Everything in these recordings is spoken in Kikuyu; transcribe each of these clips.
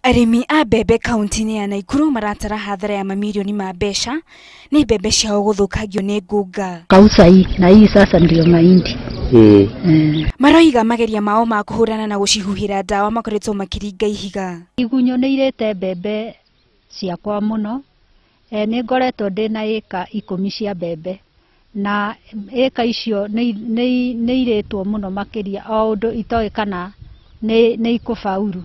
Arĩmi a mbembe kaunti-inĩ ya Naikuru maratara hathara ya mamirioni ma mbeca nĩ mbembe ciao gũthũkangio nĩ ngũnga. Kausa hii na hii sasa ndio mahindi. Maroiga mageria mao ma kũhũrana na gũcihuhĩra ndawa makoretwo makĩringa ihiga. Igunyũ nĩ irĩte mbembe ciakwa mũno. Nĩ ngoretwo ndĩna ĩka 10 cia mbembe na ĩka icio nĩ irĩtwo mũno makĩria o ũndũ itoĩ kana nĩ ikũbauru.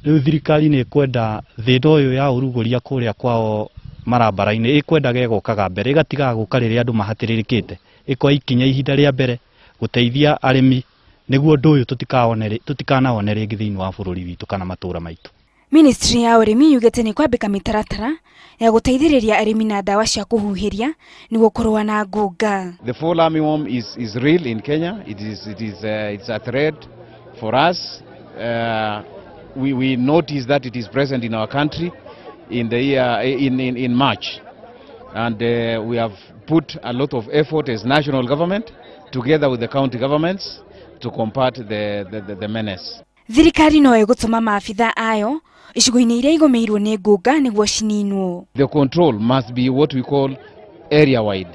Rĩu thirikari nĩ ĩkwenda thĩna ũyũ ya ũrugũria kũrĩa kwao marabara-inĩ ĩkwendaga ĩgokaga mbere ĩgatigaga gũka rĩrĩa andũ mahatĩrĩrĩkĩte, ĩkoya ikinya ihinda rĩa mbere gũteithia arĩmi nĩguo ũndũ ũyũ tũtikanawone rĩngĩ thĩinĩ wa bũrũri witũ kana matũũra maitũ. Ministry ya ũrĩmi yugĩte nĩ kwambĩka mĩtaratara ya gũteithĩrĩria arĩmi na ndawa cia kũhuhĩria nĩguo kũrũa na ngũnga. The fall armyworm is real in Kenya. It's a threat for us. We notice that it is present in our country in the year in March, and we have put a lot of effort as national government together with the county governments to combat the menace. Thirikari no ĩgũtũma maabitha ayo icigo-inĩ iria igũmĩirwo nĩ ngũnga nĩguo cininwo. The control must be what we call area wide.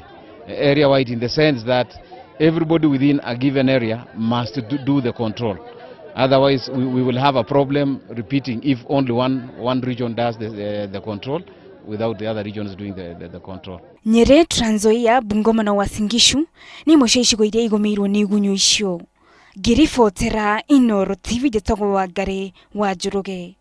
Area wide in the sense that everybody within a given area must do the control. Otherwise, we will have a problem repeating if only one region does the control without the other regions doing the control. Nyeri, Trans Nzoia, Bungoma na Uasin Gishu nĩ imwe cia icigo iria igũmĩirwo nĩ igunyũ icio. Ngĩribotera Inooro TV, njĩtagwo Wangari wa Njoroge.